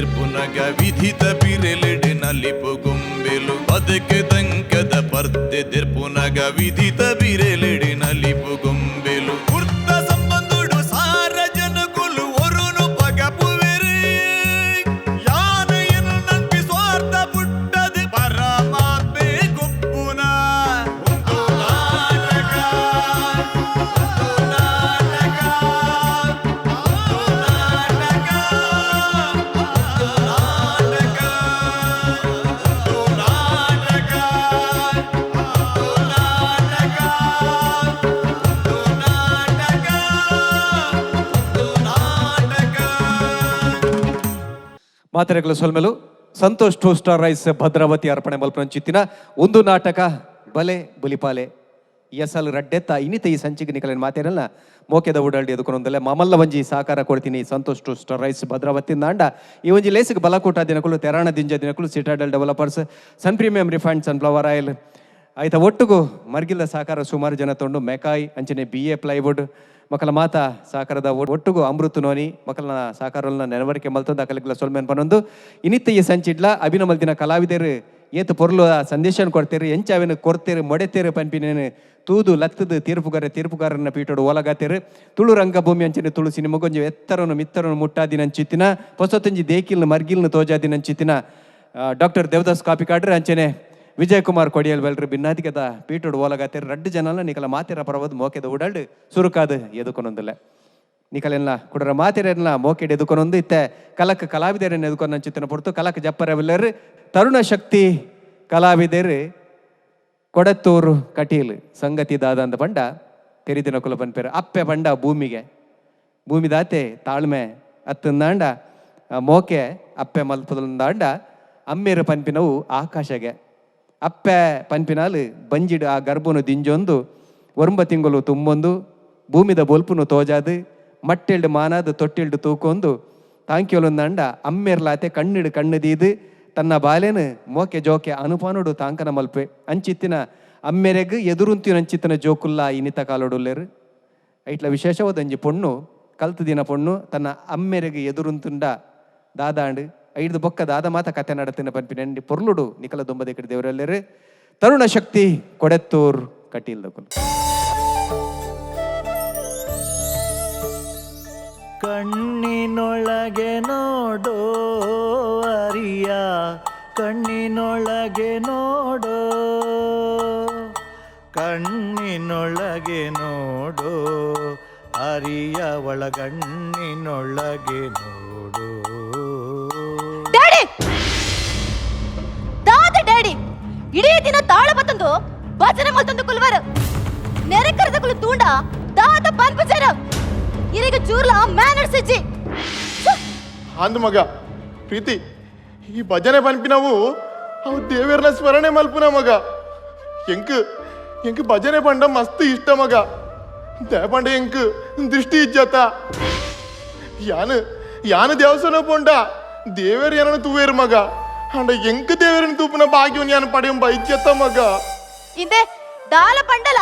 ದೆರ್ಪುನಗ ವಿಧಿತ ಪಿರೆಲೆಡ್ ನಲಿಪು ಗೊಂಬೆಲು ಬದುಕು ದಂಕದ ಪರ್ತೆ ದೆರ್ಪುನಗ ವಿಧಿತ ಬಿರೆಲೆಡ್ ನಲಿಪು ಗೊಂಬೆಲು ಕುರ್ತ ಸಂಬಂಧುಡು ಸಾರ ಜನಕುಲು ಒರುನು ಪಗಪುವೆರು ಯಾನ ಎನ್ನು ಸ್ವಾರ್ಥ ಪುಟ್ಟದು ಪರಮಾತ್ಮೆ ಗೊಪ್ಪುನ ಒಂದು ನಾಟಕ ಒಂದು ನಾಟಕ ಒಂದು ನಾಟಕ ಒಂದು ನಾಟಕ ಒಂದು ನಾಟಕ ಒಂದು ನಾಟಕ ಒಂದು ನಾಟಕ ಒಂದು ನಾಟಕ. ಮಾತೆರೆಗಳ ಸೊಲ್ಮೆಲು Santosh two star rice Bhadravati ಅರ್ಪಣೆ ಮಲ್ಪನಂಚಿತ್ತಿನ ಒಂದು ನಾಟಕ ಬಲೆ ಬುಲಿಪಾಲೆ ಎಸಲ್ ರಡ್ಡೆತ್ತ ಇನ್ನಿತ ಈ ಸಂಚಿಗೆ ನಿಕಲಿನ ಮಾತೇನಲ್ಲ ಮೋಕೆದ ಉಡಲ್ಡಿ ಎದುಕೊಂದಲ್ಲ ಮಾಮಲ್ಲ ಒಂಜಿ ಸಹಕಾರ ಕೊಡ್ತೀನಿ Santosh two star rice Bhadravathi ನಾಂಡ. ಈ ಒಂಜಿ ಲೇಸಿಗೆ ಬಲಕೂಟ ದಿನಕುಲು ತೆರಾಣ ದಿಂಜ ದಿನಕುಲು Citadel developers, Sun Premium refined sunflower oil ಆಯ್ತಾ. ಒಟ್ಟುಗು ಮರ್ಗಿಲ್ದ ಸಹಕಾರ ಸುಮಾರು ಜನ ತೊಂಡು ಮೆಕಾಯ್ ಅಂಚನೆ ಬಿ ಎ ಪ್ಲೈವುಡ್ ಮಕ್ಕಳ ಮಾತ ಸಹಕಾರದ ಒಟ್ಟುಗು ಅಮೃತ ನೋನಿ ಮಕ್ಕಳನ್ನ ಸಹಕಾರನ ನೆನವರಿಕೆ ಮಲ್ತೊಂದು ಅಕಲಿಗ್ಲ ಸೊಲ್ಮೆನ್ ಪನೊಂದು ಇನ್ನಿತ್ತ ಈ ಸಂಚಿಡ್ಲ ಅಭಿನಯ ಮಲ್ತಿನ ಕಲಾವಿದರು ಏತ್ ಪೊರ್ಲು ಆ ಸಂದೇಶನ ಕೊಡ್ತೇರಿ, ಎಂಚ ಅವೆನ್ ಕೊಡ್ತೇರು ಮೊಡೆತೇರು ಪನ್ಪಿನೇನು ತೂದು ಲತ್ತದು ತೀರ್ಪುಗಾರ ತೀರ್ಪುಗಾರನ ಪೀಠೋಡು ಓಲಗಾತೇರು. ತುಳು ರಂಗಭೂಮಿ ಅಂಚನೆ ತುಳು ಸಿನಿಮಾ ಕೊಂಚ ಎತ್ತರನು ಮಿತ್ತರನು ಮುಟ್ಟಾದಿನಂಚಿತ್ತಿನ ಪೊಸತೊಂಜಿ ದೇಕಿಲ್ನ ಮರ್ಗಿಲ್ನ ತೋಜಾದಿನಂಚಿತ್ತಿನ ಡಾಕ್ಟರ್ ದೇವದಾಸ್ ಕಾಪಿಕಾಡ್ರೆ ಅಂಚನೆ ವಿಜಯ್ ಕುಮಾರ್ ಕೊಡಿಯಲ್ ಬೆಲ್ರು ಬಿನ್ನಾದಿಗದ ಪೀಠೋಡು ಓಲಗಾತೇರು. ರಡ್ಡು ಜನಲ ನಿಕಲ ಮಾತೆರ ಪರವದ್ ಮೋಕೆದ ಉಡಲ್ಡ್ ಸುರುಕಾದು ಎದುಕೊನೊಂದುಲ್ಲ. ನಿಕಲೆಲ್ಲ ಕುಡರ ಮಾತೆರೆಲ್ಲ ಮೋಕೆಡ್ ಎದುಕೊನೊಂದು ಇತ್ತೆ ಕಲಕ್ ಕಲಾವಿದರನ್ನ ಎದುಕೊನ ಅಂಚಿತ್ತಿನ ಪೊರ್ತು ಕಲಕ್ ಜಪ್ಪರವಿಲ್ಲರು ತರುಣ ಶಕ್ತಿ ಕಲಾವಿದರು ಕೊಡತ್ತೂರು ಕಟೀಲ್. ಸಂಗತಿ ದಾದ ಪಂಡ ತೆರಿದಿನ ಕುಲ ಪನ್ಪೇರು, ಅಪ್ಪೆ ಪಂಡ ಭೂಮಿಗೆ ಭೂಮಿದಾತೆ ತಾಳ್ಮೆ ಅತ್ತಂದಾಂಡ ಮೋಕೆ ಅಪ್ಪೆ ಮಲ್ಪದಂದಾಂಡ ಅಮ್ಮೇರು ಪನ್ಪಿನವು ಆಕಾಶಗೆ. ಅಪ್ಪೆ ಪನ್ಪಿನಾಲು ಬಂಜಿಡು ಆ ಗರ್ಭನು ದಿಂಜೊಂದು ಒರಂಬ ತಿಂಗಳು ತುಂಬೊಂದು ಭೂಮಿದ ಬೊಲ್ಪುನು ತೋಜಾದು ಮಟ್ಟೆಲ್ಡು ಮಾನಾದು ತೊಟ್ಟಿಲ್ಡು ತೂಕೊಂದು ತಾಂಕ್ಯೊಲೊಂದಾಂಡ ಅಮ್ಮೇರ್ಲಾತೆ ಕಣ್ಣಿಡು ಕಣ್ಣು ದೀದು ತನ್ನ ಬಾಲೆನು ಮೋಕೆ ಜೋಕೆ ಅನುಪಾನುಡು ತಾಂಕನ ಮಲ್ಪೆ. ಅಂಚಿತ್ತಿನ ಅಮ್ಮೆರೆಗ್ ಎದುರುಂತಿನ ಅಂಚಿತ್ತಿನ ಜೋಕುಲ್ಲ ಇನ್ನಿತ ಕಾಲೊಡುಲ್ಲೇರು. ಐಟ್ಲ ವಿಶೇಷವಾದ ಒಂಜಿ ಪೊಣ್ಣು, ಕಲ್ತು ದಿನ ಪೊಣ್ಣು ತನ್ನ ಅಮ್ಮೆರೆಗ್ ಎದುರುಂತುಂಡ ದಾದಾಂಡು ಐದು ಬೊಕ್ಕ ದಾದ ಮಾತ ಕತೆ ನಡತಿನ ಪನ್ಪಿನ ಪೊರ್ಲುಡು ನಿಕಲ ದೊಂಬದ ದೇವರೆಲ್ಲರು ತರುಣ ಶಕ್ತಿ ಕೊಡೆತ್ತೂರ್ ಕಟೀಲ್ ದಕುಲು. ಕಣ್ಣಿನೊಳಗೆ ನೋಡೋ ಅರಿಯ, ಕಣ್ಣಿನೊಳಗೆ ನೋಡೋ, ಕಣ್ಣಿನೊಳಗೆ ನೋಡೋ ಅರಿಯ, ಒಳಗಣ್ಣಿನೊಳಗೆ ನೋಡೋ. ಡ್ಯಾಡಿ, ದಾದ ಡ್ಯಾಡಿ, ಇಡೀ ದಿನ ತಾಳ ಬತ್ತಂದು ಭಜನೆ ಮಲ್ತಂದು ಕುಲ್ವರು. ನೆರೆ ಕರೆದಕುಲು ತೂಂಡ ದಾದ ಪನ್ಪುಜಾರ. ಇರೆಗ ಚೂರ್ಲ ಮ್ಯಾನರ್ಸ್ ಇಜ್ಜಿ. ಅಂದ್ ಮಗ ಪ್ರೀತಿ, ಈ ಭಜನೆ ಪನ್ಪಿನವು ಅವು ದೇವೇರ್ನ ಸ್ಮರಣೆ ಮಲ್ಪುನ ಮಗ. ಎಂಕ್ ಎಂಕ್ ಭಜನೆ ಪಂಡ ಮಸ್ತ್ ಇಷ್ಟ ಮಗ. ದೇಪಂಡ ಎಂಕ್ ದೃಷ್ಟಿ ಇಜ್ಜತ. ಯಾನು ಯಾನು ದೇವಸ್ಥಾನ ಪೋಂಡ ದೇವೇರ್ ಏನನು ತೂವೇರು ಮಗ. ಅಂಡ ಎಂಕ್ ದೇವೇರನ್ ತೂಪುನ ಭಾಗ್ಯವನ್ನು ಯಾನು ಪಡೆಯಂ ಬೈಜ್ಯತ್ತ ಮಗ. ಇಂದೆ ದಾಲ ಪಂಡಲ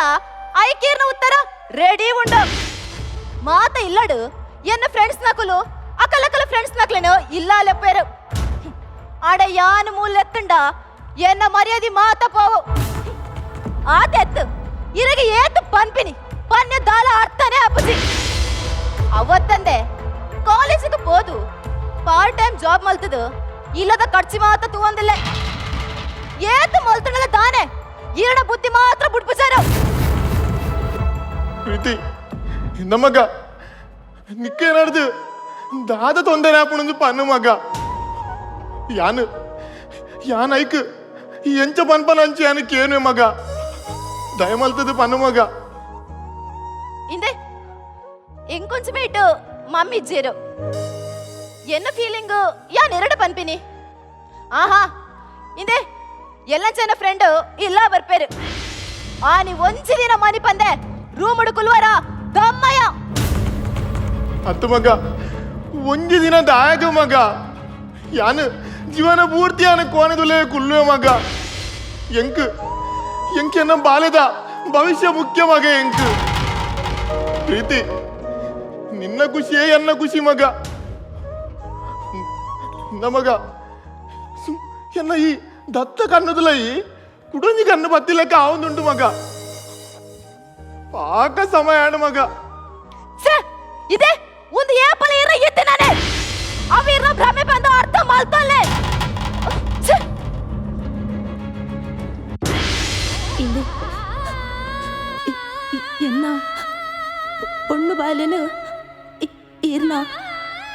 ಐಕೀರ್ನ ಉತ್ತರ ರೆಡಿ ಉಂಡು. ಮಾತ ಇಲ್ಲಡು ಎನ್ನ ಫ್ರೆಂಡ್ಸ್ ನಕುಲು ಅಕಲಕಲ ಫ್ರೆಂಡ್ಸ್ ನಕ್ಲೇನು ಇಲ್ಲ ಲೆಪ್ಪೇರು. ಆಡ ಯಾನು ಮೂಲೆತ್ತಂಡ ಎನ್ನ ಮರ್ಯಾದೆ ಮಾತ ಪೋವು. ಆತ ಎತ್ತು ಇರಗೆ ಏತು ಪನ್ಪಿನಿ ಪನ್ಯ ದಾಲ ಅರ್ಥನೇ ಅಪ್ಪುಜಿ. ಅವತ್ತಂದೆ ಕಾಲೇಜಿಗೆ ಪೋದು ಪಾರ್ಟ್ ಟೈಮ್ ಜಾಬ್ ಮಲ್ತದು ಇಲ್ಲದ ಖರ್ಚು ಮಾತ ತೂವಂದಿಲ್ಲ. ಏತು ಮಲ್ತಂಡಲ ದಾನೆ ಈರಣ ಬುದ್ಧಿ ಮಾತ್ರ ಬುಡ್ಪುಜಾರು. ಪ್ರೀತಿ ಇಂದ ಮಗ, ನಿಕ್ಕೇನಾಡ್ದು ದಾದ ತೊಂದರೆ ಆಪುಣಂದು ಪನ್ನು ಮಗ. ಯಾನು ಯಾನ್ ಐಕ್ ಎಂಚ ಪನ್ಪನ ಅಂಚೆ ಯಾನು ಕೇನು ಮಗ, ದಯಮಲ್ತದ ಪನ್ನು ಮಗ. ಇಂದೆ ಇಂಕೊಂಚಮೇ ಇಟ್ಟು ಮಮ್ಮಿ ಇಜ್ಜೇರು. ಎನ್ನ ಫೀಲಿಂಗ್ ಯಾನ್ ಎರಡು ಪನ್ಪಿನಿ. ಆಹಾ, ಇಂದೆ ಎಲ್ಲ ಜನ ಫ್ರೆಂಡ್ ಇಲ್ಲ ಬರ್ಪೇರು. ಆ ನೀ ಒಂಜಿ ದಿನ ಮನಿ ಪಂದೆ ರೂಮ್ ಕುಲ್ವರ ದಮ್ಮಯ್ಯ. ಅತ್ತು ಮಗ, ಒಂಜಿ ದಿನ ದಾಯಕ ಮಗ, ಯಾನು ಜೀವನ ಪೂರ್ತಿ ಯಾನು ಕೋಣೆದುಲೇ ಕುಲ್ಲುವೆ ಮಗ. ಎಂಕ್ ಎಂಕ್ ಎನ್ನ ಬಾಲೆದ ಭವಿಷ್ಯ ಮುಖ್ಯ ಮಗ ಎಂಕ್. ಪ್ರೀತಿ, ನಿನ್ನ ಖುಷಿಯೇ ಎನ್ನ ಖುಷಿ ಮಗ. ನಮಗ ಎನ್ನ ಈ ದತ್ತ ಕಣ್ಣುದಲೈ ಕುಡೊಂಜಿ ಕಣ್ಣು ಬತ್ತಿಲಕ್ಕ ಆವೊಂದುಂಡು ಮಗ. ಪಾಕ ಸಮಯ ಆಂಡ್ ಮಗ. ಛೆ, ಇದೆ ಒಂದು ಏಪಲ ಇರ ಇತ್ತೆ ನಾನೇ ಅವ ಇರ ಭ್ರಮೆ ಬಂದ ಅರ್ಥ ಮಲ್ತೊಲ್ಲೆ. ಛೆ. ಇಂದು ಎನ್ನ ಪೊಣ್ಣು ಬಾಲೆನು ಈರ್ನ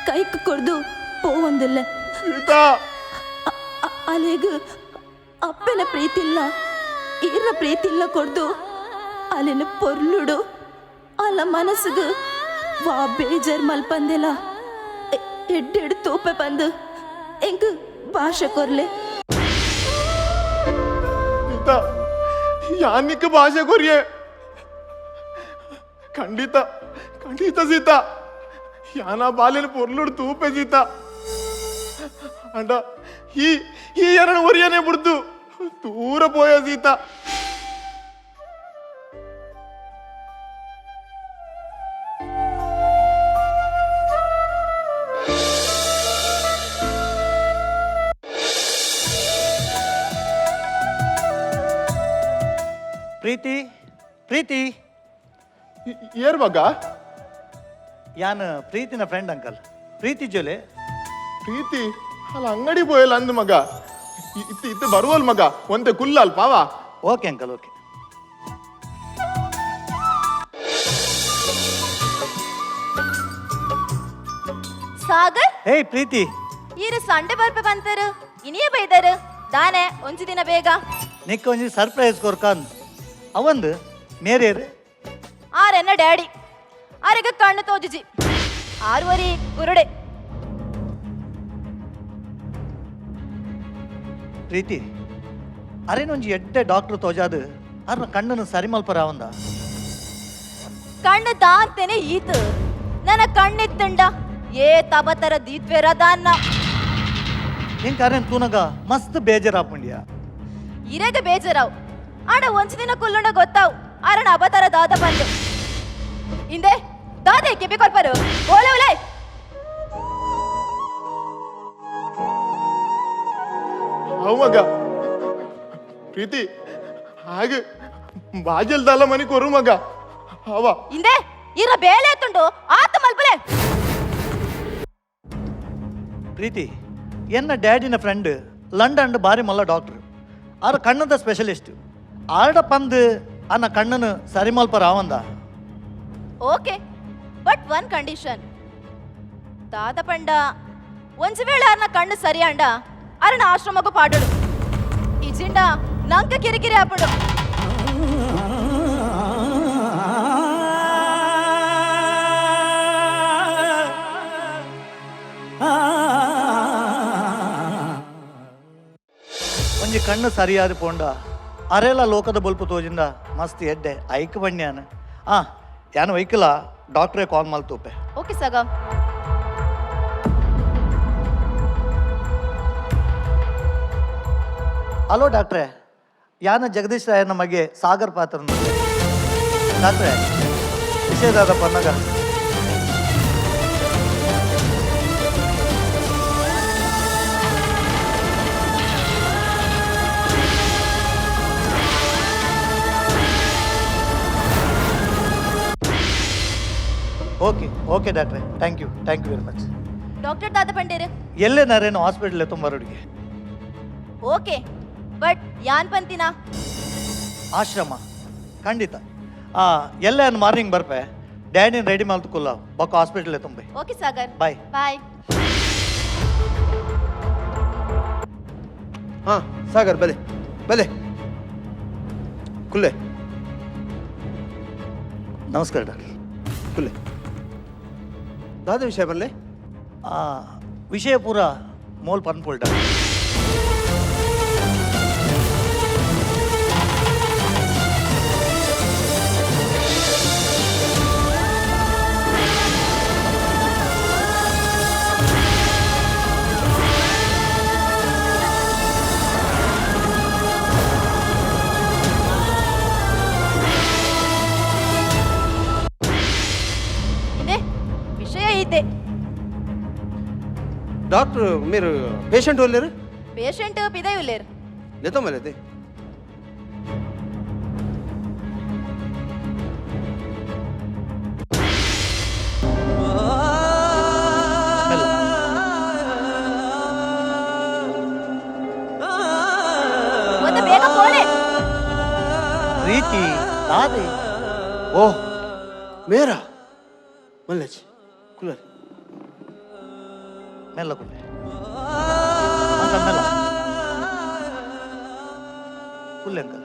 ಕೈಕ್ ಕೊರ್ದು ಪೋವೊಂದಿಲ್ಲ. ಸೀತಾ. ಅಲೆಗ್ ಅಪ್ಪನ ಪ್ರೀತಿಲ್ಲ ಈರ್ನ ಪ್ರೀತಿಲ್ಲ ಕೊರ್ದು ಅಲೆನ ಪೊರ್ಲುಡು ಅಲ್ಲ ಮನಸ್ಸುಗು ವಾ ಬೇಜಾರ್ ಮಲ್ಪಂದೆಲ ಎಡ್ಡೆಡ್ ತೂಪೆ ಬಂದು ಎಂಕ್ ಭಾಷೆ ಕೊರ್ಲೆ. ಸೀತಾ, ಯಾನಿಕ್ ಭಾಷೆ ಕೊರಿಯೆ? ಖಂಡಿತ ಖಂಡಿತ ಸೀತಾ, ಯಾನ ಬಾಲಿನ ಪೊರ್ಲುಡು ತೂಪೆ ಸೀತಾ. ಅಂಡ ಈ ಈ ಎರಣ ಒರಿಯನೆ ಬಿಡ್ದು ದೂರ ಪೋಯ ಸೀತಾ. ಪ್ರೀತಿ, ಪ್ರೀತಿ. ಏರ್ ಮಗ? ಯಾನ್ ಪ್ರೀತಿನ ಫ್ರೆಂಡ್ ಅಂಕಲ್. ಪ್ರೀತಿ ಜೊಲೆ? ಪ್ರೀತಿ ಅಲ್ಲ ಅಂಗಡಿ ಪೋಯಲ್ಲ ಅಂದ್ ಮಗ. ಇತ್ತು ಇತ್ತು ಬರುವಲ್ ಮಗ, ಒಂತೆ ಕುಲ್ಲಲ್ ಪಾವಾ. Okay uncle, okay. Sagar. ಹೇಯ್ ಪ್ರೀತಿ. ಈರು ಸಂಡೆ ಬರ್ಪೆ ಬಂತಾರು, ಇನಿಯೇ ಬೈದರು ದಾನೆ ಒಂಜಿ ದಿನ ಬೇಗ. ನಿಕ್ಕ ಒಂಜಿ ಸರ್ಪ್ರೈಸ್ ಕೊರ್ಕಂದ್ ಅವಂದು ಮೇರೇರು. ಆರೆನ್ನ ಡ್ಯಾಡಿ ಆರೆಗ ಕಣ್ಣು ತೋಜಿಜಿ, ಆರುವರಿ ಕುರುಡೆ. ಪ್ರೀತಿ, ಅರೇನೊಂಜಿ ಎಡ್ಡೆ ಡಾಕ್ಟರ್ ತೋಜಾದು ಅರ್ನ ಕಣ್ಣನ್ನು ಸರಿ ಮಲ್ಪರ ಅವಂದ. ಕಣ್ಣು ದಾಂತೆನೆ ಈತು ನನ್ನ ಕಣ್ಣಿತ್ತಂಡ ಏ ತಬತರ ದೀತ್ವೇರ ದಾನ್ನ. ನಿಂಗೆ ಅರೇನ್ ತೂನಗ ಮಸ್ತ್ ಬೇಜಾರಾಪುಂಡ್ಯಾ. ಇರೆಗ ಬೇಜಾರಾವ್ ಆಡ ಒಂಜಿ ದಿನ ಕುಲ್ಲುಂಡ ಗೊತ್ತಾವ್ ಅರಣ ಅಬತರ ದಾದ ಬಂದು. ಇಂದೆ ದಾದೆ ಕೆಬಿ ಕೊರ್ಪರು ಓಲೆ ಓಲೆ. ಅವು ಮಗ, ಪ್ರೀತಿ ಹಾಗೆ ಬಾಜಲ್ ದಾಲ ಮನಿ ಕೊರು ಮಗ ಅವ. ಇಂದೆ ಇರ ಬೇಲೆ ಎತ್ತುಂಡು ಆತ ಮಲ್ಪಲೆ. ಪ್ರೀತಿ, ಎನ್ನ ಡ್ಯಾಡಿನ ಫ್ರೆಂಡ್ ಲಂಡನ್ ಬಾರಿ ಮಲ್ಲ ಡಾಕ್ಟರ್, ಆರ ಕಣ್ಣದ ಸ್ಪೆಷಲಿಸ್ಟ್. ಆರ್ಡ ಪಂದ್ ಅನ್ನ ಕಣ್ಣನು ಸರಿ ಮಲ್ಪರ ಅವಂದ. Okay, but one condition. ದಾದ ಪಂಡ ಒಂಜಿ ವೇಳೆ ಅರ್ನ ಕಣ್ಣು ಸರಿಯಾಂಡ ಅರಣ ಆಶ್ರಮಕ್ಕೂ ಪಾಡೋಡು, ಇಜಿಂಡ ನಂಕ ಕಿರಿಕಿರಿ ಆಪುಡು. ಒಂಜಿ ಕಣ್ಣು ಸರಿಯಾದ ಪೋಂಡ ಅರೆಲ ಲೋಕದ ಬೊಲ್ಪು ತೋಜಿಂದ ಮಸ್ತ್ ಎಡ್ಡೆ ಐಕ್ ಬಣ್ಯಾನ. ಆ ಯಾನು ವೈಕಲ ಡಾಕ್ಟ್ರೇ ಕಾಲ್ ಮಲ್ತೂಪೆ. ಓಕೆ ಸಗ. ಹಲೋ ಡಾಕ್ಟ್ರೇ, ಯಾನ ಜಗದೀಶ್ ರಾಯನ ಮಗೆ ಸಾಗರ್ ಪಾತ್ರ. ಡಾಕ್ಟ್ರೇ, ವಿಷಯದಾದ ಪನ್ನಗ. ಓಕೆ ಓಕೆ ಡಾಕ್ಟ್ರೇ, thank you, thank you very much. Doctor ದಾದ ಪಂಡೇರು? ಎಲ್ಲೇ ನರೇನು ಹಾಸ್ಪಿಟಲ್ ತುಂಬಾರುಡಿಗೆ. ಓಕೆ, ಬಟ್ ಯಾನ್ ಪಂತಿನ? ಆಶ್ರಮ ಖಂಡಿತ. ಆ ಎಲ್ಲ ಮಾರ್ನಿಂಗ್ ಬರ್ಪೆ, ಡ್ಯಾಡಿನ ರೆಡಿ ಮಲ್ತುಕುಲ್ಲ ಬೊಕ್ಕ ಹಾಸ್ಪಿಟಲ್ ತುಂಬೆ. ಓಕೆ ಸಾಗರ್. ಬಾಯ್. ಬಾಯ್. ಹಾ ಸಾಗರ್, ಬಲೆ ಬಲೆ ಕುಲ್ಲೆ. ನಮಸ್ಕಾರ ಡಾಕ್ಟರ್. ಕುಲ್ಲೆ. ದಾದ ವಿಷಯ ಬಲ್ಲೆ? ಆ ವಿಷಯ ಪೂರ ಮೋಲ್ ಪನ್ಪುಲ್ ಡಾಕ್ಟರ್. ಇದೆ ವಿಷಯ ಇದೆ. ಡಾಕ್ಟರ್ మీరు పేಷೆಂಟ್ ಒಲ್ಲೇರು? ಪೇಷಂಟ್ ಪಿದೈ ಉಲ್ಲೇರು. ಲೆತ್ತೊಂಬಲೈತೆ. ಮೆಲ್ಲ. ಒಂದು ಬೇಗ ಪೋಲೆ. ಪ್ರೀತಿ ದಾದೆ? ಓ ಮೇರಾ ಮಲ್ಲೇಜ್ ಕುಲ್ಲರ್. ಮೆಲ್ಲ ಕುಲ್ಲೆ ಅಂಕಲ್, ಮೆಲ್ಲ ಕುಲ್ಲೆ ಅಂಕಲ್.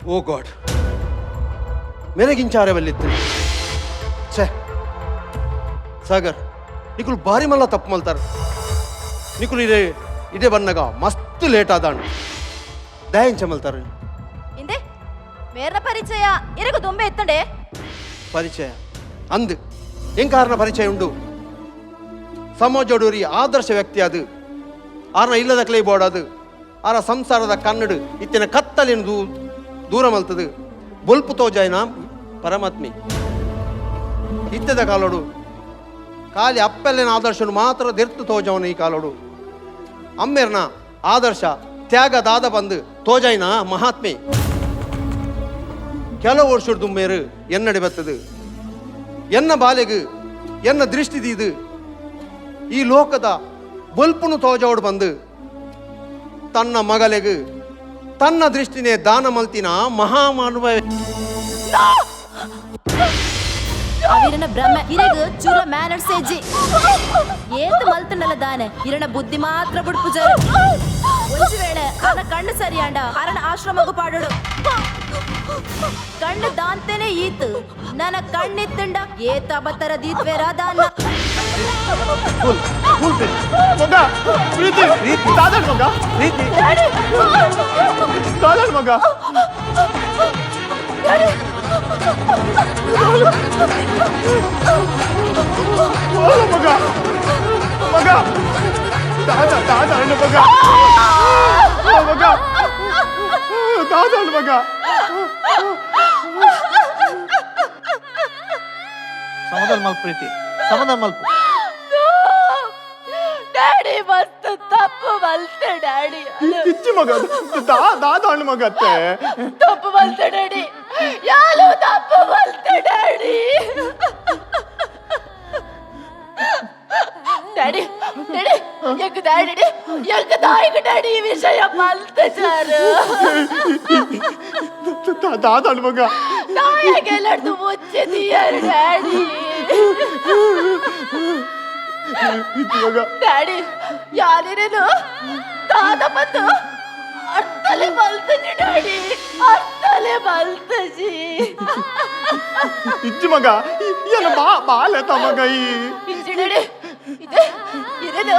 ಓ ಗಾಡ್, ಮೇರೆಗಿಂಚಾರೆ ಬಲ್ಲಿತ್ತು. ಛೇ ಸಾಗರ್, ನಿಕುಲು ಬಾರಿ ಮಲ್ಲ ತಪ್ಪು ಮಲ್ತಾರ. ನಿಕುಲು ಇದೇ ಇದೇ ಬನ್ನಗ ಮಸ್ತ್ ಲೇಟ್ ಆದಾಂಡ್. ದಯಾಂಚ ಮಲ್ತಾರ? ಇಂದೆ ಮೇರ್ನ ಪರಿಚಯ ಇರಗು ದುಂಬೆ ಎತ್ತಂಡೆ? ಪರಿಚಯ ಅಂದ್ ಎಂಕಾರನ ಪರಿಚಯ ಉಂಡು. ಸಮಾಜೋಡೂರಿ ಆದರ್ಶ ವ್ಯಕ್ತಿ ಅದು. ಆರ್ನ ಇಲ್ಲದ ಕ್ಲೇ ಬೋರ್ಡ್ ಅದು. ಆರ ಸಂಸಾರದ ಕನ್ನಡು ಇತ್ತಿನ ಕತ್ತಲಿನ ದೂರ ಮಲ್ತದು ಬೊಲ್ಪು ತೋಜಾಯಿನ ಪರಮಾತ್ಮಿ. ಇತ್ತದ ಕಾಲೋಡು ಖಾಲಿ ಅಪ್ಪೆಲ್ಲಿನ ಆದರ್ಶನು ಮಾತ್ರ ದಿರ್ತು ತೋಜವನು. ಈ ಕಾಲೋಡು ಅಮ್ಮೇರ್ನ ಆದರ್ಶ ತ್ಯಾಗ ದಾದ ಬಂದು ತೋಜಾಯಿನ ಮಹಾತ್ಮೆ. ಕೆಲವು ವರ್ಷದ ಮೇರು ಎನ್ನಡಿ ಬತ್ತದು ಎನ್ನ ಬಾಲೆಗು ಎನ್ನ ದೃಷ್ಟಿ ದೀದು ಈ ಲೋಕದ ಬೊಲ್ಪುನು ತೋಜೋಡು ಬಂದು ತನ್ನ ಮಗಲೆಗು ತನ್ನ ದೃಷ್ಟಿನೇ ದಾನ ಮಲ್ತಿನ ಮಹಾಮಾನವ. ಅವಿರನ ಭ್ರಮೆ ಇರಗು ಚೂರ ಮ್ಯಾನರ್ಸ್ ಏಜಿ ಏತು ಮಲ್ತಂಡಲ ದಾನೆ ಇರನ ಬುದ್ಧಿ ಮಾತ್ರ ಬುಡ್ಪುಜಾರು. ಒಂಜಿ ವೇಳೆ ಅವನ ಕಣ್ಣು ಸರಿಯಾಂಡ ಅರಣ ಆಶ್ರಮಗು ಪಾಡೋಡು. ಕಣ್ಣು ದಾಂತೆನೆ ಈತು ನನ್ನ ಕಣ್ಣಿತ್ತಂಡ ಏತ ಅಬತರ ದೀತ್ವೇರ ದಾನ. ಮಗ, ಪ್ರೀತಿ, ದಾದಾ ಮಗ, ಪ್ರೀತಿ. ದಾದಾ ಮಗ. ಓ ಮಗ, ಮಗ, ದಾದಾ, ದಾದಾ ಅಣ್ಣ ಮಗ. ಓ ಮಗ, ದಾದಾ ಅಣ್ಣ ಮಗ. ಸಮಾಧಾನ ಮಲ್ಪ ಪ್ರೀತಿ, ಸಮಾಧಾನ ಮಲ್ಪ. ಡ್ಯಾಡಿ, ಮಸ್ತ್ ತಪ್ಪು ಮಲ್ತೆ ಡ್ಯಾಡಿ. ಇಚ್ಚಿ ಮಗ, ದಾದಾ ಅಣ್ಣ ಮಗ ಅತ್ತೆ. ತಪ್ಪು ಮಲ್ತೆ ಡ್ಯಾಡಿ, ಯಾಲು ತಪ್ಪು ಮಲ್ತೆ ಡ್ಯಾಡಿ. ಡ್ಯಾಡಿ, ಡ್ಯಾಡಿ, ಎಂಕ್ ಡ್ಯಾಡಿ, ಎಂಕ್ ತಾಯಿಗೆ ಡ್ಯಾಡಿ ಈ ವಿಷಯ ಮಲ್ತೆ ಸಾರು. ದಾದಾ ಅಣ್ಣ ಮಗ. ತಾಯಿಗೆಲ್ಲಡ್ದು ಮುಚ್ಚಿದೀಯರು ಡ್ಯಾಡಿ. ಇಚ್ಚಿ ಮಗ. ಡ್ಯಾಡಿ, ಯಾರೇನು ತಾತ ಬಂದು ಅರ್ಥಲೆ ಮಲ್ತಜಿ ಡ್ಯಾಡಿ, ಅರ್ಥಲೆ ಮಲ್ತಜಿ. ಇಚ್ಚಿ ಮಗ, ಏನ ಬಾ ಬಾಲೆತ ಮಗ ಈ. ಇಜ್ಜಿ ಡ್ಯಾಡಿ, ಇದೆ ಇದೇನು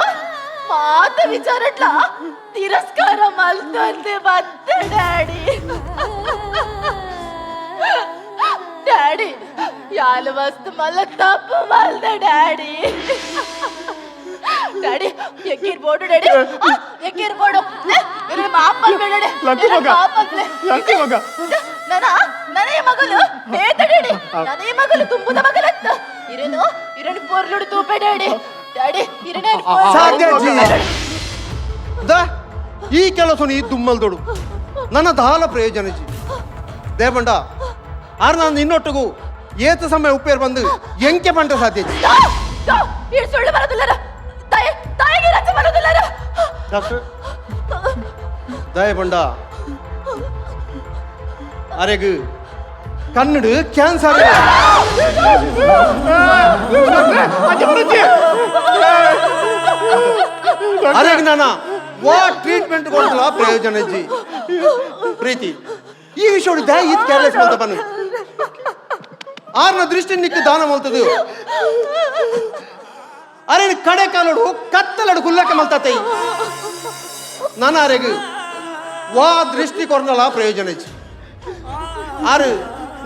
ಮಾತ ವಿಚಾರಟ್ಲ ತಿರಸ್ಕಾರ ಮಲ್ತಂತೆ ಮತ್ತೆ ಡ್ಯಾಡಿ. ಡ್ಯಾಡಿ, ಯಾಲು ಮಸ್ತ್ ಮಲ್ಲ ತಪ್ಪು ಮಲ್ದ ಡ್ಯಾಡಿ. ಡ್ಯಾಡಿ, ಎಕ್ಕಿರ್ ಬೋಡು ಡ್ಯಾಡಿ, ಎಕ್ಕಿರ್ ಬೋಡು. ಮಾಪ್ ಮಲ್ಪೆ ಡ್ಯಾಡಿ. ಲಕ್ಕಿ ಮಗ. ಮಾಪ್ ಮಲ್ಪೆ. ಲಕ್ಕಿ ಮಗ. ನನ್ನ ನನಗೆ ಮಗಲು ಬೇತ ಡ್ಯಾಡಿ, ನನಗೆ ಮಗಲು ತುಂಬುದ ಮಗಲತ್ತ ಇರೇನು ಇರನು ಪೊರ್ಲುಡು ತೂಪೆ ಡ್ಯಾಡಿ. ಡ್ಯಾಡಿ, ಇರನೇ. ಸಾಧ್ಯ ಜಿ the ಈ ಕೆಲಸ ಈ ದುಮ್ಮಲ್ದೋಡು ನನ್ನ ದಾಲ ಪ್ರಯೋಜನ ಜಿ ದೇಪಂಡ. ಆರ್ ನಾನು ನಿನ್ನೊಟ್ಟಿಗೂ ಏತ ಸಮಯ ಉಪ್ಪೇರ್ ಬಂದು ಎಂಕೆ ಪಂಟ ಸಾಧ್ಯ ಜಿ. ಈ ಸುಳ್ಳು ಬರೋದಿಲ್ಲರ, ತಾಯಿ ತಾಯಿಗೆ ರಜೆ ಬರೋದಿಲ್ಲರ. ಡಾಕ್ಟರ್. ದಯಪಂಡ ಅರೆಗು ಕನ್ನಡ ಕ್ಯಾನ್ಸರ್. ಅರೆಗ್ ನಾನ ವಾ ಟ್ರೀಟ್ಮೆಂಟ್ ಕೊಡ್ತಲ್ಲ ಪ್ರಯೋಜನ ಜಿ. ಪ್ರೀತಿ, ಈ ವಿಷಯ ದ್ಯಾ ಈತ್ ಕೇರ್ಲೆಸ್ ಮಲ್ತ ಪನ್ನು ಆರ್ನ ದೃಷ್ಟಿ ನಿಕ್ಕು ದಾನ ಮಲ್ತದು. ಅರೆ ಕಡೆ ಕಾಲೋಡು ಕತ್ತಲಡು ಗುಲ್ಲಕ್ಕೆ ಮಲ್ತತೈ. ನಾನು ಅರೆಗು ವಾ ದೃಷ್ಟಿ ಕೊರ್ನಲ ಪ್ರಯೋಜನ ಇಜ್ಜಿ. ಆರು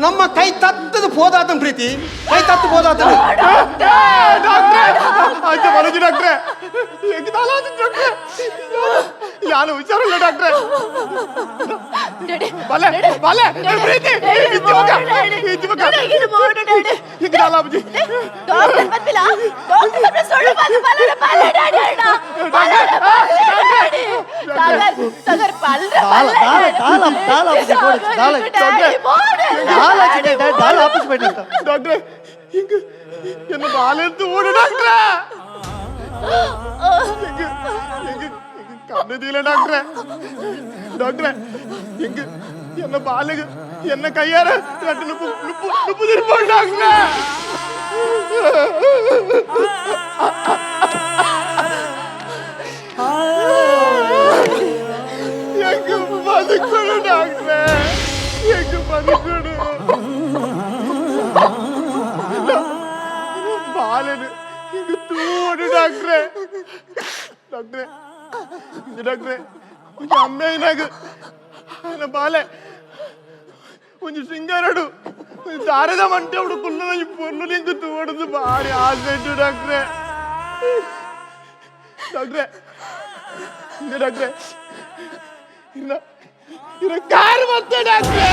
ನಮ್ಮ ಕೈ ತತ್ತದ ಪೋದಾತನ ಪ್ರೀತಿ, ಕೈ ತತ್ತು ಪೋದಾತನ. ಡಾಕ್ಟ್ರೆ, ಅಂಚ ಬರೋಜಿ ಡಾಕ್ಟ್ರೆ, ಎಂಕ್ ದಾಲ ಆತಿಜಿ ಡಾಕ್ಟ್ರೆ, ಯಾನು ಹುಷಾರಿಲ್ಲ ಡಾಕ್ಟ್ರೆ. ಡ್ಯಾಡಿ, ಬಲೆ ಬಲೆ ಪ್ರೀತಿ, ಇಜ್ಜಿ ಮಗ, ಇಜ್ಜಿ ಮಗ, ಎಂಕ್ ದಾಲ ಆಪುಜಿ. ಡಾಕ್ಟರ್ ಬಂದಿಲ್ಲ, ಡಾಕ್ಟರ್ ಬಂದ್ರೆ ಸುಳ್ಳು ಬಂದು ಬಲರ ಬಲ ಡ್ಯಾಡಿ ಅಣ್ಣ, ಬಲರ ಬಲ ಡ್ಯಾಡಿ. ಸಾಗರ್, ಸಾಗರ್ ಬಲರ ದಾಲ, ಬಲ ದಾಲ, ಡ್ಯಾಡಿ. ದಾಲ, ದಾಲ ಆಪುಜಿ, ಬೋಡು, ದಾಲ. ಡ್ಯಾಡಿ, ಬೋಡು. ದಾಲ ಆಚಿದೆ, ಡ್ಯಾಡಿ, ದಾಲ ಆಪುಜಿ ಬೇಡ ಅಂತ. ಡಾಕ್ಟ್ರೆ, ಹಿಂಗ ಎನ್ನ ಬಾಲೆಂತು ಓಡು ಡಾಕ್ಟ್ರೆ. ಹಿಂಗ ಹಿಂಗ ಕಣ್ಣು ಡಾಕ್ಟ್ರೆ. ಡಾಕ್ಟ್ರೆ, ಹಿಂಗ ಎನ್ನ ಬಾಲೆಗೆ ಎನ್ನ ಕೈಯಾರ ரெண்டு ನುಪ್ಪು ನುಪ್ಪು ನುಪ್ಪು ತಿರ್ಬೋದು ಡಾಕ್ಟ್ರೆ. ಹೆಂಗ ಬದುಕೊಡು ಡಾಕ್ಟ್ರೆ, ಹೆಂಗ ಬದುಕೊಡು. ಬಾಲೆನು ಹಿಂಗ ತೂಡು ಡಾಕ್ಟ್ರೆ. ಡಾಕ್ಟ್ರೆ, ಡಾಕ್ಟ್ರೆ, ಒಂಜಿ ಅಮ್ಮೆಯಿನಾಗ ఆయన ಬಾಲೆ ಒಂಜಿ ಶೃಂಗಾರಡು ದಾರದ ಮಂಟೆ ಅವಡು ಕುಲ್ಲದ ಈ ಪೊರ್ಲು ನಿಂಗೆ ತೋಡದು ಭಾರಿ ಆಸೆ ಇಟ್ಟು ಡಾಕ್ಟ್ರೆ. ಡಾಕ್ಟ್ರೆ, ಇಂದ ಡಾಕ್ಟ್ರೆ, ಇನ್ನ ಇನ್ನ ಕಾರ್ ಮತ್ತೆ ಡಾಕ್ಟ್ರೆ.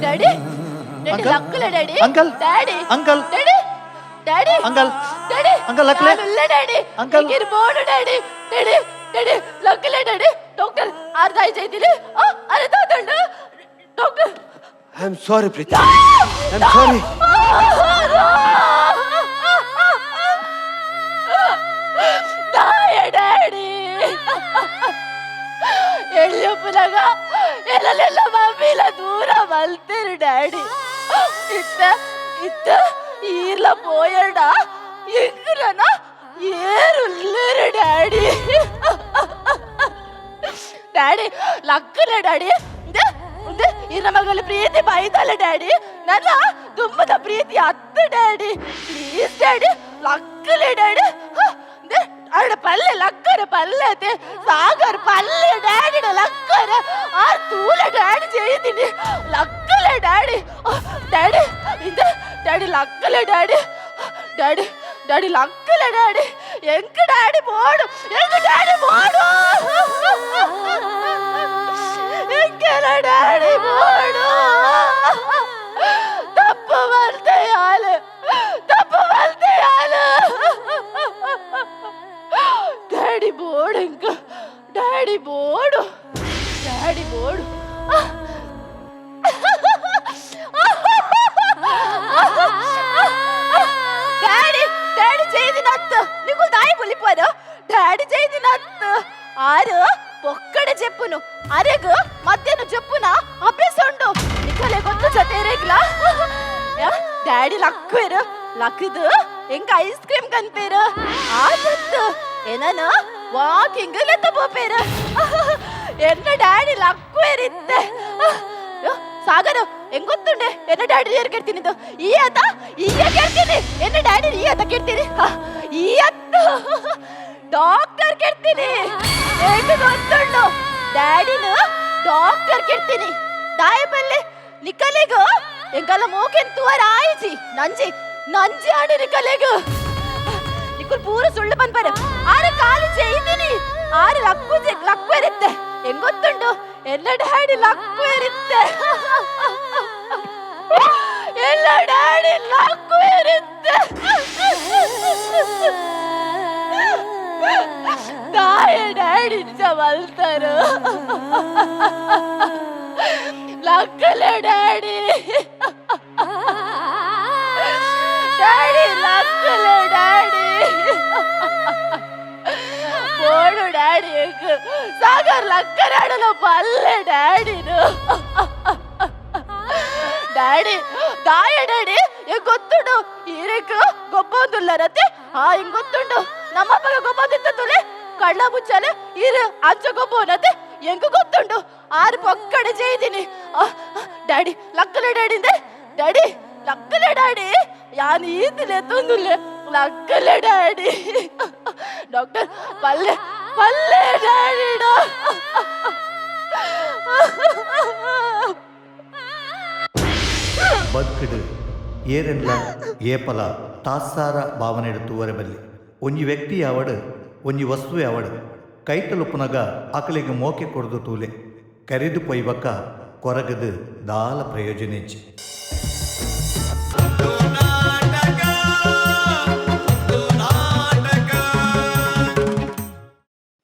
Daddy, daddy, uncle? ಲಕ್ಕುಲೆ daddy. Uncle? Daddy. Uncle? Daddy, daddy. Uncle? Daddy. Uncle, ಲಕ್ಕುಲೆ? ನಾನುಲ್ಲ daddy. Uncle? ಎಂಕಿರ್ ಬೋಡು daddy. Daddy, daddy, ಲಕ್ಕುಲೆ daddy. Doctor, ಅರ್ಧ ಆಯ್ತು. ಆ, ಅರೆ ತಾತಣ್ಣ. Doctor. I am sorry Preethi, I am sorry. ದಾಯ ಡ್ಯಾಡಿ, ಎಳ್ಯಪ್ಪನಾಗ ಎಲ್ಲೆಲ್ಲ ಮಮ್ಮಿಲ ದೂರ ಮಲ್ತೇರು ಡ್ಯಾಡಿ. ಇತ್ತ ಇತ್ತ ಈರ್ಲ ಪೋಯಡ ಎಂಗುಲನ ಏರುಲ್ಲೇರು ಡ್ಯಾಡಿ. ಡ್ಯಾಡಿ ಲಕ್ಕಲ ಡ್ಯಾಡಿ, ಇನ್ನ ಮಗಲು ಪ್ರೀತಿ ಬೈದಲ್ಲ ಡ್ಯಾಡಿ, ನನ್ನ ತುಂಬದ ಪ್ರೀತಿ ಅತ್ತ daddy. Please daddy, ಲಕ್ಕಲೆ daddy. ಅಡ ಪಲ್ಲೆ ಲಕ್ಕರ ಪಲ್ಲೆ ಸಾಗರ್ ಪಲ್ಲೆ ಡ್ಯಾಡಿಡ ಲಕ್ಕರ ಆರ್ ತೂಲ ಡ್ಯಾಡಿ ചെയ്തിನಿ ಲಕ್ಕಲೆ ಡ್ಯಾಡಿ. ಡ್ಯಾಡಿ ಇಂದ ಡ್ಯಾಡಿ ಲಕ್ಕಲೆ daddy. Daddy, daddy ಲಕ್ಕಲೆ daddy. ಎಂಕ ಡ್ಯಾಡಿ ಬೋಡು, ಎಂಕ ಡ್ಯಾಡಿ ಬೋಡು, ಎಂಕೆಲ ಡ್ಯಾಡಿ ಬೋಡು. ತಪ್ಪು ಮಾಡ್ತೆಯಾಲ, ತಪ್ಪು ಮಾಡ್ತೆಯಾಲ. ಡ್ಯಾಡಿ ಬೋಡು, ಎಂಕ ಡ್ಯಾಡಿ ಬೋಡು, ಡ್ಯಾಡಿ ಬೋಡು. ಡ್ಯಾಡಿ, ಡ್ಯಾಡಿ ചെയ്തിനತ್ತು ನಿಗು ದಾಯಿ ಬುಲಿಪರು. ಡ್ಯಾಡಿ ചെയ്തിനತ್ತು ಆರು ಪೊಕ್ಕಡೆ ಜೆಪ್ಪುನು ಅರೆಗ್ ಮಧ್ಯಾಹ್ನ ಜೆಪ್ಪುನ ಅಭ್ಯಾಸ ಉಂಡು. ನಿಕಲೆ ಗೊತ್ತು ಜೊತೆ ಡ್ಯಾಡಿ ಲಕ್ಕುವೆರು, ಲಕ್ಕದು ಎಂಕ ಐಸ್ ಕ್ರೀಮ್ ಕನ್ಪೇರು. ಆದತ್ತು ಏನನ ವಾಕಿಂಗ್ ಲೆತ್ತ ಪೋಪೇರು. ಎನ್ನ ಡ್ಯಾಡಿ ಲಕ್ಕುವೆರಿತ್ತೆ. ಸಾಗರ ಹೆಂಗ್ ಗೊತ್ತುಂಡೆ ಎನ್ನ ಡ್ಯಾಡಿ ಏರ್ ಕೆಡ್ತೀನಿ ಈ ಆತ ಈಯ ಕೆಡ್ತೀನಿ. ಎನ್ನ ಡ್ಯಾಡಿ ಈ ಆತ ಕೆಡ್ತೀನಿ, ಈ ಅತ್ತ ಡಾಕ್ಟರ್ ಕೆಡ್ತೀನಿ. ಹೆಂಗ್ ಗೊತ್ತುಂಡು ಡ್ಯಾಡಿನ ಡಾಕ್ಟರ್ ಕೆಡ್ತೀನಿ. ದಾಯ ಬಲ್ಲೆ ನಿಕಲೆಗು ಎಂಕಲ್ಲ ಮೋಕೆನ್ ತುವರ ಆಯ್ಜಿ ನಂಜಿ ನಂಜಿ ಆಡಿ ನಿಕಲೆಗು. ನಿಕುಲ್ ಪೂರ ಸುಳ್ಳು ಬಂದ್ಬಾರೆ. ಆರು ಕಾಲು ചെയ്തിನಿ, ಆರು ಲಕ್ಕು ಲಕ್ಕು ಇರುತ್ತೆ. ಹೆಂಗ್ ಗೊತ್ತುಂಡು ಎಲ್ಲ ಡ್ಯಾಡಿ ಲಕ್ಕು ಇರುತ್ತೆ, ಎಲ್ಲ ಡ್ಯಾಡಿ ಲಕ್ಕು ಇರುತ್ತೆ. ತಾಯ ಡ್ಯಾಡಿ ನಿಜ ಬಲ್ತಾರು. ಲಕ್ಕಲೆ ಡ್ಯಾಡಿ, ಡ್ಯಾಡಿ ಲಕ್ಕಲೆ ಡ್ಯಾಡಿ ಬೋಡು ಡ್ಯಾಡಿ. ಸಾಗರ್ ಲಕ್ಕರಾಡಲು ಬಲ್ಲೆ ಡ್ಯಾಡಿನು. ಡ್ಯಾಡಿ ದಾಯ ಡ್ಯಾಡಿ ಹೆಂಗ್ ಗೊತ್ತುಂಡು ಈರಕ್ ಗೊಬ್ಬೊಂದುಲ್ಲರತ್ತೆ. ಆ ಹಿಂಗ್ ಗೊತ್ತುಂಡು ನಮ್ಮಪ್ಪಗ ಗೊಬ್ಬೊಂದಿತ್ತುಲೆ ಕಳ್ಳ ಮುಚ್ಚಾಲೆ ಈರು ಅಂಚ ಗೊಬ್ಬವನತ್ತೆ. ಹೆಂಗ್ ಗೊತ್ತುಂಡು ಆರು ಪೊಕ್ಕಡೆ ചെയ്തിನಿ. ಡ್ಯಾಡಿ ಲಕ್ಕಲೆ ಡ್ಯಾಡಿ. Daddy ಲಕ್ಕಲೆ daddy, ಯಾನ್ ಈತಿಲೆ ತೊಂದುಲ್ಲೆ, ಲಕ್ಕಲೆ ಡ್ಯಾಡಿ. ಡಾಕ್ಟರ್ ಪಲ್ಲೆ ಪಲ್ಲೆ ಡ್ಯಾಡಿ. ಬದುಕಡು ಏರೆಲ್ಲ ಏಪಲ ತಾತ್ಸಾರ ಭಾವನೆ ತೂವರೆ ಬಲ್ಲಿ. ಒಂಜಿ ವ್ಯಕ್ತಿ ಯಾವಡು, ಒಂಜಿ ವಸ್ತು ಯಾವಡು ಕೈತಲುಪ್ಪುನಗ ಅಕಲಿಗೆ ಮೋಕೆ ಕೊಡ್ದು ತೂಲೆ ಕರಿದು ಪೊಯ್ಬಕ್ಕ ಕೊರಗದು ದಾಲ ಪ್ರಯೋಜನ ಇಜ್ಜಿ.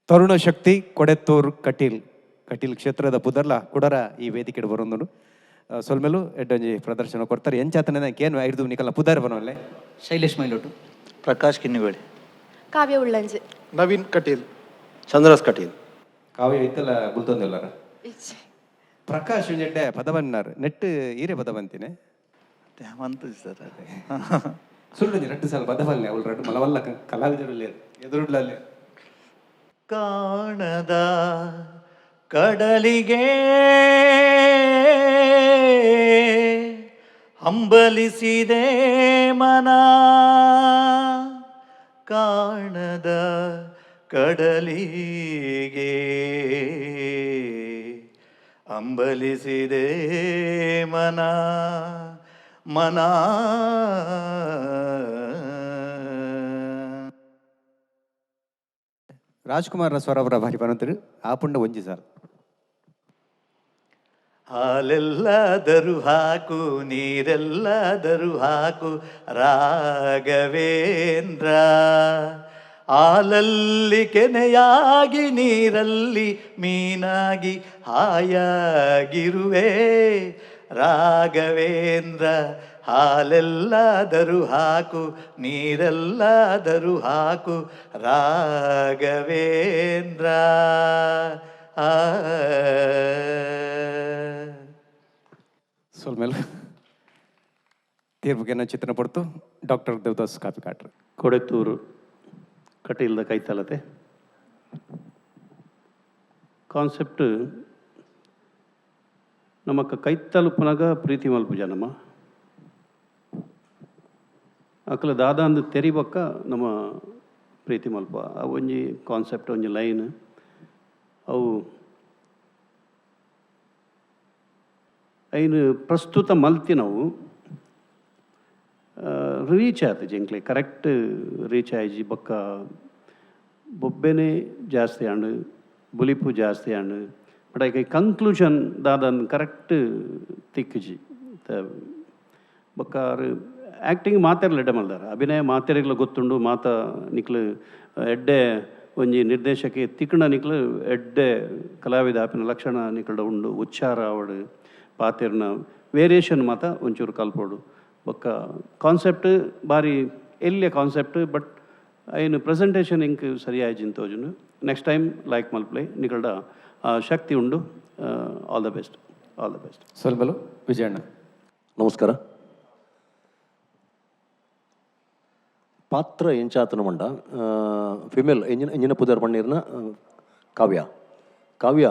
ತರುಣ ಶಕ್ತಿ ಕೊಡೆತ್ತೂರ್ ಕಟೀಲ್, ಕಟೀಲ್ ಕ್ಷೇತ್ರದ ಪುದರ್ಲ ಕುಡರ ಈ ವೇದಿಕೆ ಬರೊಂದುಂಡು. ಸೊಲ್ಮೆಲು ಎಡ್ಡೊಂಜಿ ಪ್ರದರ್ಶನ ಕೊಡ್ತಾರೆ. ಎಂಚಾತನ ಕೇನು ಐದು ನಿಕಲ್ನ ಪುದರ್ ಬನವಲ್ಲೆ. ಶೈಲೇಶ್ ಮೈಲೋಟು, ಪ್ರಕಾಶ್ ಕಿನ್ನಿಗೋಳಿ, ಕಾವ್ಯ ಉಳ್ಳಂಜೆ, ನವೀನ್ ಕಟೀಲ್, ಚಂದ್ರಸ್ ಕಟೀಲ್. ಕಾವ್ಯ ಇತ್ತಲ್ಲ ಗುಲ್ತೊಂದಿಲ್ಲರ. ಪ್ರಕಾಶ್ ಒಂಜೆಡ್ಡೆ ಪದ ಬನ್ನಾರ್ ನೆಟ್ ಈರೆ ಪದ ಬಂತಿನೆ ಸರ್. ಸುಳ್ಳು ರಡ್ಡು ಸಲ ಪದ ಬಲ್ಲೆ ಅವಳು ರಡ್ಡು ಮಲವಲ್ಲ ಕಲಾವಿದರು ಎದುರುಡ್ಲಲ್ಲಿ. ಕಾಣದ ಕಡಲಿಗೆ ಹಂಬಲಿಸಿದೆ ಮನ, ಕಾಣದ ಕಡಲಿಗೆ ಹಂಬಲಿಸಿದೆ ಮನ ಮನ. ರಾಜ್ಕುಮಾರ್ನ ಸ್ವರವರ ಭಾರಿ ಬರಂತರು ಆಪುಂಡ ಒಂಜಿ ಸಾರ್. ಹಾಲೆಲ್ಲಾದರೂ ಹಾಕು ನೀರೆಲ್ಲಾದರೂ ಹಾಕು ರಾಘವೇಂದ್ರ, ಹಾಲಲ್ಲಿ ಕೆನೆಯಾಗಿ ನೀರಲ್ಲಿ ಮೀನಾಗಿ ಹಾಯಾಗಿರುವೆ ರಾಘವೇಂದ್ರ. ಹಾಲೆಲ್ಲಾದರೂ ಹಾಕು ನೀರೆಲ್ಲಾದರೂ ಹಾಕು ರಾಘವೇಂದ್ರ. ಆ ಸೊಲ್ಮೇಲೆ ತೀರ್ಪುಗೆ ಚಿತ್ರಣ ಪಡ್ತು ಡಾಕ್ಟರ್ ದೇವದಾಸ್ ಕಾಪಿಕಾಟ್ರು. ಕೊಡೆತ್ತೂರು ಕಟೀಲ್ದ ಕೈತಲತೆ ಕಾನ್ಸೆಪ್ಟ್ ನಮಕ್ಕ ಕೈತಲು ಪುನಗ ಪ್ರೀತಿ ಮಲ್ಪುಜ ನಮ್ಮ ಅಕಲ ದಾದ ಅಂದು ತೆರಿಬಕ್ಕ ನಮ್ಮ ಪ್ರೀತಿ ಮಲ್ಪ. ಆ ಒಂಜಿ ಕಾನ್ಸೆಪ್ಟ್ ಒಂಜಿ ಲೈನ್ ಅವು ಐನು ಪ್ರಸ್ತುತ ಮಲ್ತಿನವು ರೀಚ್ ಆತು ಜಿಂಕ್ಲೆ ಕರೆಕ್ಟ್ ರೀಚ್ ಆಯ್ಜಿ. ಬೊಕ್ಕ ಬೊಬ್ಬೆನೆ ಜಾಸ್ತಿ ಆಂಡ್, ಬುಲಿಪು ಜಾಸ್ತಿ ಆಂಡ್, ಬಟ್ ಐಕ ಕಂಕ್ಲೂಷನ್ ದಾದನ್ ಕರೆಕ್ಟ್ ತಿಕ್ಕುಜಿ. ಬೊಕ್ಕ ಆ್ಯಕ್ಟಿಂಗ್ ಮಾತೆರ್ಲ ಎಡ್ಡೆ ಮಲ್ದಾರ, ಅಭಿನಯ ಮಾತೆರೆಗ್ಲ ಗೊತ್ತುಂಡು. ಮಾತ ನಿಕ್ಲು ಎಡ್ಡೆ ಒಂಜಿ ನಿರ್ದೇಶಕಿ ತಿಕ್ಕಣ ನಿಕ್ಲು ಎಡ್ಡೆ ಕಲಾವಿದ ಆಪಿನ ಲಕ್ಷಣ ನಿಕಲ್ಡ ಉಂಡು. ಉಚ್ಚಾರ ಆವಡು ಪಾತೆರ್ನ ವೇರಿಯೇಷನ್ ಮಾತ ಒಂಚೂರು ಕಲ್ಪೋಡು. ಬೊಕ್ಕ ಕಾನ್ಸೆಪ್ಟ್ ಬಾರಿ ಎಲ್ಲಿಯ ಕಾನ್ಸೆಪ್ಟ್, ಬಟ್ ಐನು ಪ್ರೆಸೆಂಟೇಷನ್ ಇಂಕ್ ಸರಿಯಾಯಿಜಿನ್ ತೋಜುಂಡು. Next time like ಮಲ್ಪ್ಲೆ ನಿಕಲ್ಡ ಶಕ್ತಿ ಉಂಡು. All the best, all the best. ಸೊಲ್ಮೆಲು ವಿಜಯಣ್ಣ. ನಮಸ್ಕಾರ. ಪಾತ್ರ ಎಂಚಾತನ ಮಂಡ ಫಿಮೇಲ್ ಎಂಜಿನ ಎಂಜಿನ ಪುದರ್ ಪಣ್ಣೀರ್ನ ಕಾವ್ಯ. ಕಾವ್ಯ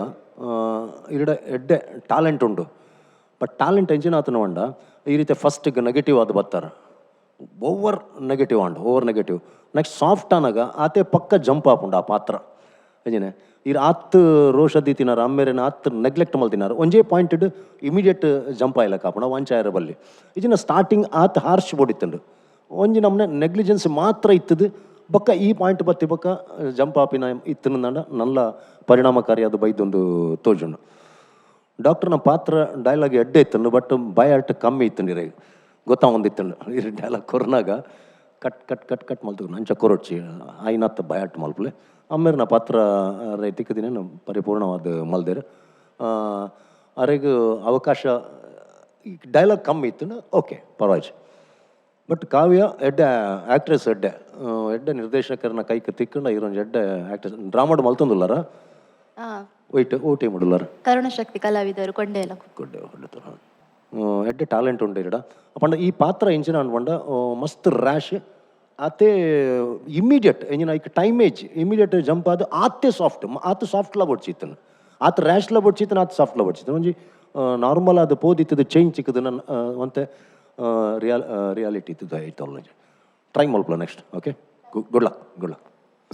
ಇರಡ ಎಡ್ಡೆ ಟ್ಯಾಲೆಂಟ್ ಉಂಡು, ಬಟ್ ಟ್ಯಾಲೆಂಟ್ ಎಂಜಿನ ಆತನ ಮಂಡ ಈ ರೀತಿ ಫಸ್ಟಿಗೆ ನೆಗೆಟಿವ್ ಆದ ಬತ್ತಾರೆ, ಓವರ್ ನೆಗೆಟಿವ್ ಆಂಡ್ over negative. Next soft ಆನಾಗ ಆತೆ ಪಕ್ಕ ಜಂಪ್ ಆಪುಂಡು ಆ ಪಾತ್ರ. ಎಂಜಿನೆ ಇರ್ ಆತ್ ರೋಷ ದೀತಿನಾರ ಅಮ್ಮೇರಿನ ಆತ್ ನೆಗ್ಲೆಕ್ಟ್ ಮಲ್ತಿನಾರ ಒಂಜೇ pointed immediate jump ಆಯ್ಲಕ್ಕ ಆಪುಂಡು ವಂಚಾಯರ ಬಲ್ಲಿ. ಇಜಿನ ಸ್ಟಾರ್ಟಿಂಗ್ ಆತ್ ಹಾರ್ಶ್ ಬೋಡಿತ್ತುಂಡು, ಒಂಜಿ ನಮ್ಮನೆ ನೆಗ್ಲಿಜೆನ್ಸ್ ಮಾತ್ರ ಇತ್ತದು. ಬೊಕ್ಕ ಈ ಪಾಯಿಂಟ್ ಬತ್ತಿ ಬೊಕ್ಕ ಜಂಪ್ ಆಪಿನ ಇತ್ತನಂಡ ನಲ್ಲ ಪರಿಣಾಮಕಾರಿಯಾದ ಬೈದೊಂದು ತೋಜುಂಡು. ಡಾಕ್ಟರ್ನ ಪಾತ್ರ ಡೈಲಾಗ್ ಎಡ್ಡೆ ಇತ್ತಂಡು, ಬಟ್ ಬಾಯ್ ಕಮ್ಮಿ ಇತ್ತಂಡು. ಇರ ಗೊತ್ತಾಗೊಂದಿತ್ತಂಡು ಇರ ಡೈಲಾಗ್ ಕೊರ್ನಾಗ cut cut cut cut ಮಲ್ತು ಅಂಚ ಕೊರೊಡ್ಚಿ ಆಯ್ನತ್ತ ಬಾಯಾಟ್ ಮಲ್ಪಲೆ. ಆಮೇಲೆ ಪಾತ್ರ ರೈತಿಕ ದಿನ ಪರಿಪೂರ್ಣವಾದ ಮಲ್ದೇರು ಅರೆಗ್ ಅವಕಾಶ ಡೈಲಾಗ್ ಕಮ್ಮಿ ಇತ್ತು, ಓಕೆ ಪರವಾಗಿ. ಬಟ್ ಕಾವ್ಯ ಎಡ್ಡೆ ಆ್ಯಕ್ಟ್ರೆಸ್, ಎಡ್ಡೆ ಎಡ್ಡೆ ನಿರ್ದೇಶಕರನ್ನ ಕೈಕ್ ತಿಕ್ಕಂಡ ಇರೊಂಜಿ ಎಡ್ಡೆ ಆ್ಯಕ್ಟ್ರೆಸ್. ಡ್ರಾಮಾಡ್ ಮಲ್ತೊಂದುಲ್ಲಾರ ಒಯ್ಟ್ ಓಟಿ ಮಾಡುಲ್ಲಾರ ಕರುಣಶಕ್ತಿ ಕಲಾವಿದರು ಕೊಂಡೇಲ ಕೊಂಡೆ ಹೊಂಡತರ ಎಡ್ಡೆ ಟ್ಯಾಲೆಂಟ್ ಉಂಡು ಇರಡ. ಪಂಡ ಈ ಪಾತ್ರ ಎಂಚಿನ ಅನ್ಪಂಡ ಮಸ್ತ್ ರ್ಯಾಶ್ ಆತೆ ಇಮ್ಮಿಡಿಯೇಟ್ ಎಂಜಿನ ಐಕ್ time age immediate jump ಆದ ಆತೆ ಸಾಫ್ಟ್ ಆತ ಸಾಫ್ಟ್ಲ ಬೊಡ್ಚಿತ್ತನು ಆತ ರ್ಯಾಶ್ಲ ಬೊಡ್ಚಿತ್ತನ ಆತ ಸಾಫ್ಟ್ಲ ಬೊಡ್ಚಿತ್ತನ ಒಂಜಿ ನಾರ್ಮಲ್ ಆದ ಪೋದಿತ್ತದ ಚೇಂಜ್ ಚಿಕ್ಕದ ಒಂತೆ ರಿಯಾಲ್ ರಿಯಾಲಿಟಿ ಇತ್ತು ಐತಲ್ಲ. ಟ್ರೈ ಮಲ್ಪಲ next. Okay, good luck, good luck.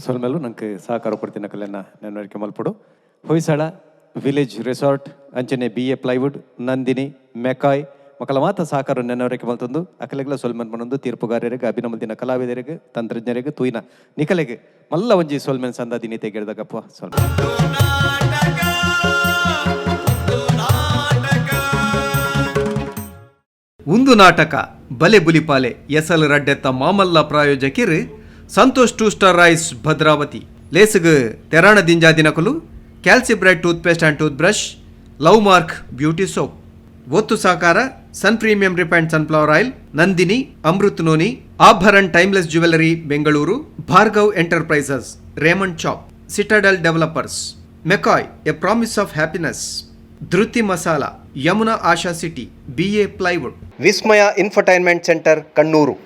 ಸೊಲ್ಮೆಲು ನಂಗೆ ಸಹಕಾರ ಕೊಡ್ತೀನಿ ಕಲೆನ ನೆನವರಿಕೆ ಮಲ್ಪಡು. ಹೊಯ್ಸಳ ವಿಲೇಜ್ ರೆಸಾರ್ಟ್ ಅಂಚನೆ ಬಿ ಎ ಪ್ಲೈವುಡ್, ನಂದಿನಿ, ಮೆಕಾಯ್ ಮಕ್ಕಳ ಮಾತ ಸಹಕಾರ ನೆನವರಿಕೆ ಮಲ್ತೊಂದು ಅಕಲೆಗ್ಲ ಸೊಲ್ಮೆನ್ ಮನೊಂದು, ತೀರ್ಪುಗಾರರಿಗೆ, ಅಭಿನಮದಿನ ಕಲಾವಿದರಿಗೆ, ತಂತ್ರಜ್ಞರಿಗೆ, ತೂಯಿನ ನಿಕಲೆಗೆ ಮಲ್ಲ ಒಂಜಿ ಸೊಲ್ಮೆನ್ ಸಂದ ದಿನಿ ತೆಗೆದಗಪ್ಪ ಸೊಲ್ಮೆ. ಉಂದು ನಾಟಕ ಬಲೆ ಬುಲಿಪಾಲೆ ಎಸಲ್ ರಡ್ಡೆತ್ತ ಮಾಮಲ್ಲ ಪ್ರಾಯೋಜಕಿರು Santosh two star rice Bhadravathi, ಲೇಸುಗು ತೆರಾಣ ದಿಂಜಾ ದಿನಕುಲು, Calcibright toothpaste and tooth brush, love mark beauty soap. ಒತ್ತು ಸಹಕಾರ Sun premium refined sunflower oil, Nandini, Amrit noni, Abharan timeless jewellery Bengaluru, Bhargav enterprises, Raymond chop, citadel developers, McCoy a promise of happiness, Dhriti masala, Yamuna Asha city, BA plywood, Vismaya infotainment centre, Kannur.